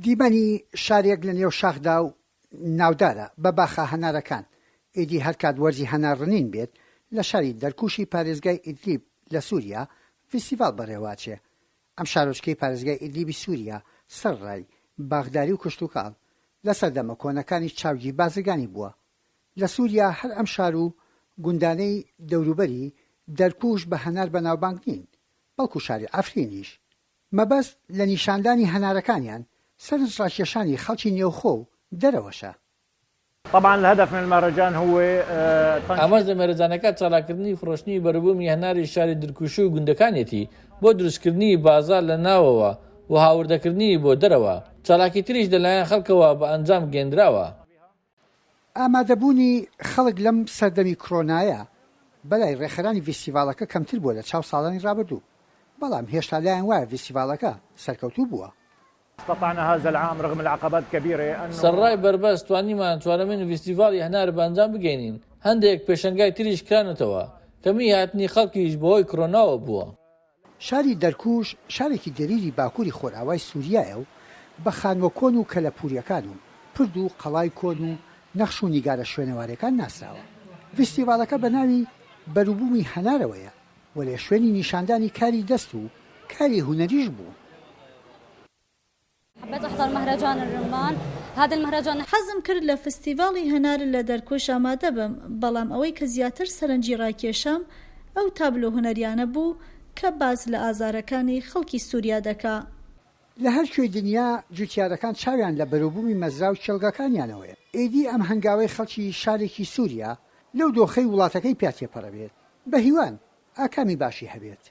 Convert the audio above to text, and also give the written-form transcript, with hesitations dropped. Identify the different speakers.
Speaker 1: دیمەنی شارێک لە نێو شاخدا و ناودارە بە باخە هەنارەکان، ئیدی هەرکات وەرزی هەنار ڕنین بێت لە شاری دەرکوشی پارێزگای ئیدلیب لە سوریا ڤیستیڤاڵ بەڕێوەئەچێ. ئەم شارۆچکەی پارێزگای ئیدلیبی سوریا سەرڕای باخداری و کشتوکاڵ، لە سەردەمە کۆنەکانیش چاوگی بازرگانی بووە. لە سوریا هەر ئەم شار و گوندانەی دەوروبەری دەرکوش بە هەنار بەناوبانگ نین، بەڵکو شاری عەفرینیش مەبەست لە نیشاندانی هەنارەکانیان، سەرنجڕاکێشانی خەڵکی نێوخۆ و دەرەوەشە.
Speaker 2: طبعا الهدف من المهرجان هو تنشيط.
Speaker 3: ئامانج لە مەهرەجانەکە چالاککردنی فرۆشتنی بەروبوومی هەناری شاری درکوشو و گوندەکانیەتی بۆ دروستکردنی بازاڕ لە ناوەوە و هاوردەکردنی بۆ دەرەوە. چالاکی تریش لەلایەن خەڵکەوە بە ئەنجام گەیەندراوە.
Speaker 1: ئامادەبوونی خەڵک لەم سەردەمی کرۆنایە بەلای ڕێکخەرانی ڤیستیڤاڵەکە کەمتر بووە لە چاو ساڵانی ڕابردوو، بەڵام هێشتا لایان وایە ڤیستیڤاڵەکە سەرکەوتوو بووە.
Speaker 2: استطعنا هذا العام رغم العقبات الكبيرة أنه.
Speaker 3: سەرەڕای بەربەست توانیمان چوارەمین ڤیستیڤاڵی هەنار بە ئەنجام بگەینین، هەندێک پێشەنگای تریش کرانەتەوە، کەمیی هاتنی خەڵکیش بەهۆی کرۆناوە بووە.
Speaker 1: شاری دەرکوش شارێکی دێرینی باکووری خۆرئاوای سووریایە و بە خانووە کۆن و کەلەپوورییەکان و پرد و قەڵای کۆن و نەخش و نیگارە شوێنەوارییەکان ناسراوە. ڤیستیڤاڵەکە بە ناوی بەروبوومی هەنارەوەیە، وەلێ شوێنی نیشاندانی کاری دەست و کاری هونەریش بوو.
Speaker 4: حەزم کرد لە فستیڤاڵی هەنار لە دەرکوش ئامادە بم، بەڵام ئەوەی کە زیاتر سەرنجی ڕاکێشام ئەو تابلۆ هونەریانە بوو کە باس لە ئازارەکانی خەڵکی سوریا دەکا.
Speaker 1: لە هەر کوێی دنیا جوتیارەکان چاویان لە بەروبوومی مەزرا و کێڵگەکانیانەوەیە، ئیدی ئەم هەنگاوەی خەڵکی شارێکی سوریا لەو دۆخەی وڵاتەکەی پیا تێپەڕەبێت، بە هیوان ئاکامی باشی هەبێت.